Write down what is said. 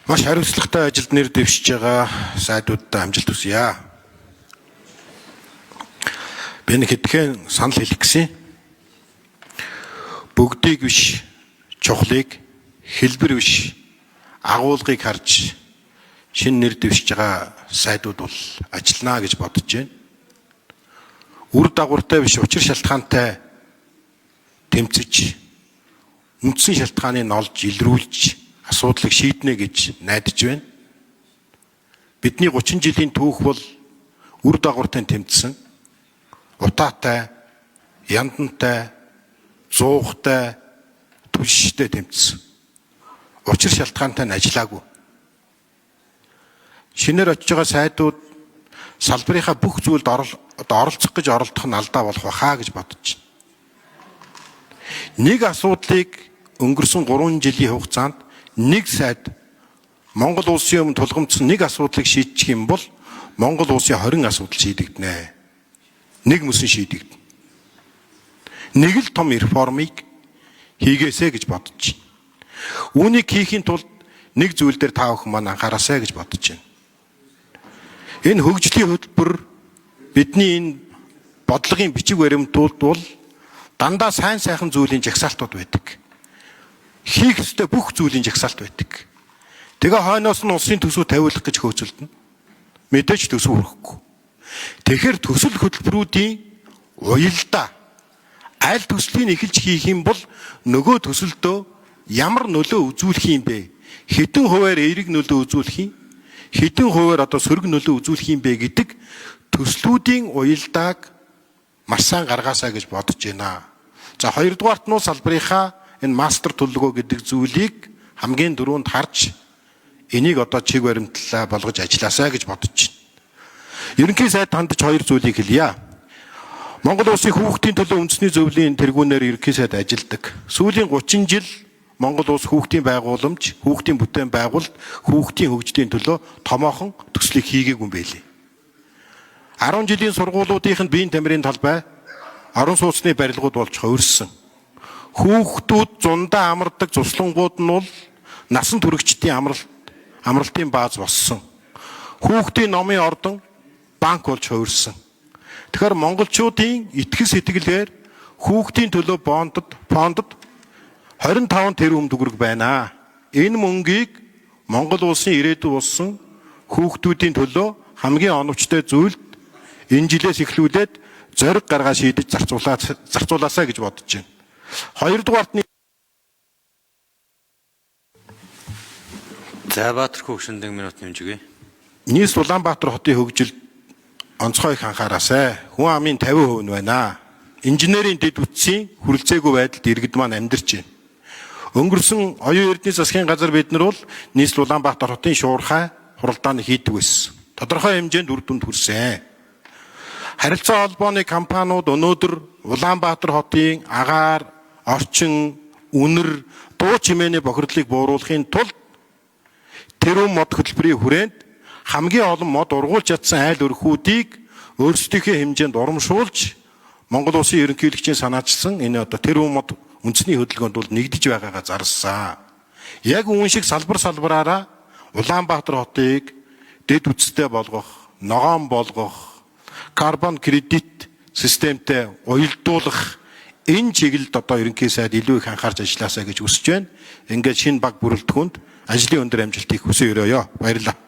Маш хариуцлагатай ажилд нэр дэвшиж байгаа сайдуудад амжилт хүсье. Би нэг хэдхэн санал хэлэх гэсэн. Бүгдийг биш чухлыг, хэлбэр биш агуулгыг харж шинэ нэр дэвшиж байгаа сайдууд бол ажиллана гэж бодож байна. Үр дагавартай биш учир шалтгаантай тэмцэж, үндсэн шалтгааныг олж илрүүлж асуудлыг шийднэ гэж найдаж байна. Бидний 30 жилийн түүх бол үр дагавартай тэмцсэн, утаатай, яндантай, зуухтай, түлштэй тэмцсэн. Учир шалтгаантай нь ажиллаагүй. Шинээр очиж байгаа сайдууд салбарынхаа бүх зүйлд оролцох гэж оролдох нь алдаа болох байхаа гэж бодож байна. Нэг асуудлыг өнгөрсөн 3 жилийн хугацаанд нэг сайд Монгол улсын өмнө тулгамдсан нэг асуудлыг шийдчих юм бол Монгол улсын 20 асуудал шийдэгдэнэ. Нэг мөсөн шийдэгдэнэ. Нэг л том реформыг хийгээсэй гэж бодож байна. Үүнийг хийхийн тулд нэг зүйл дээр та бүхэн маань анхаараасай гэж бодож байна. Энэ хөгжлийн хөтөлбөр бидний энэ бодлогын бичиг баримтууд бол дандаа сайн сайхан зүйлийн жагсаалтууд байдаг. Хийх ёстой бүх зүйлийн жагсаалт байдаг. Тэгээ хойноос нь улсын төсөв тавиулах гэж хөөцөлдөнө. Мэдээж төсөв хүрэхгүй. Тэгэхээр төсөл хөтөлбөрүүдийн уялдаа аль төслийг эхэлж хийх юм бол нөгөө төсөлдөө ямар нөлөө үзүүлэх юм бэ? Хэдэн хувиар эерэг нөлөө үзүүлэх юм? Хэдэн хувиар одоо сөрөг нөлөө үзүүлэх юм бэ гэдэг төслүүдийн уялдааг маш сайн гаргаасаа гэж бодож байна. За, хоёрдугаарт нь салбарынхаа энэ мастер төлөвлөгөө гэдэг зүйлийг хамгийн түрүүнд харж энийг одоо чиг баримтлалаа болгож ажилласаа гэж бодож байна. Ерөнхий сайд хандаж хоёр зүйлийг хэлье. Монгол улсын хүүхдийн төлөө үндэсний зөвлөлийн тэргүүнээр ерөнхий сайд ажилладаг. Сүүлийн 30 жил Монгол улс хүүхдийн байгууламж, хүүхдийн бүтээн байгуулалт, хүүхдийн хөгжлийн төлөө томоохон төслийг хийгээгүй юм байлээ. 10 жилийн сургуулиудынх нь биеийн тамирын талбай, орон сууцны барилгууд болж хувирсан. Хүүхдүүд зундаа амардаг цуслангууд нь бол насан туршидтын амралтын бааз болсон. Хүүхдийн номын ордон банк болж хувирсан. Тэгэхээр монголчуудын итгэл сэтгэлээр хүүхдийн төлөө фондод 25 тэрбум төгрөг байна. Энэ мөнгийг Монгол улсын ирээдүй болсон хүүхдүүдийн төлөө хамгийн оновчтой зүйлд энэ жилээс эхлүүлээд зориг гаргаа шийдэж зарцуулаасай гэж бодож байна. Хоёрдугаарт нь За, Баатар хөгшөндөн минут нэмж өгье. Нийс Улаанбаатар хотын хөгжилд онцгой их анхаараасай. Хүн амын 50% нь байна. Инженерийн дэд бүтцийн хүрэлцээгүй байдалд иргэд маань амьдарч байна. Өнгөрсөн оюун эрдэнэ засгийн газар бид нар бол нийслэл Улаанбаатар хотын шуурхай хуралдааны хийдэг байсан. Тодорхой хэмжээнд үр дүнд хүрсэн. Харилцаа холбооны компаниуд өнөөдөр Улаанбаатар хотын агаар, орчин, үнэр, дуу чимээний бохирдлыг бууруулахын тулд тэрүүн мод хөтөлбөрийн хүрээнд хамгийн олон мод ургуулж чадсан айл өрхүүдийг өөрсдийнхээ хэмжээнд урамшуулж Монгол улсын ерөнхийлөгчийн санаачилсан энэ одоо тэрүүн мод үндэсний хөдөлгөөнд бол нэгдэж байгаагаа зарласан. Яг үүн шиг салбар салбараараа Улаанбаатар хотыг дэд үтстэй болгох, ногоон болгох, карбон кредит системтэй уялдуулах энэ чиглэлд одоо ерөнхий сайд илүү их анхаарч ажилласаа гэж хүсэж байна. Ингээд шинэ баг бүрэлдэхүүнд ажлын өндөр амжилтыг хүсэн өрөөё. Баярлалаа.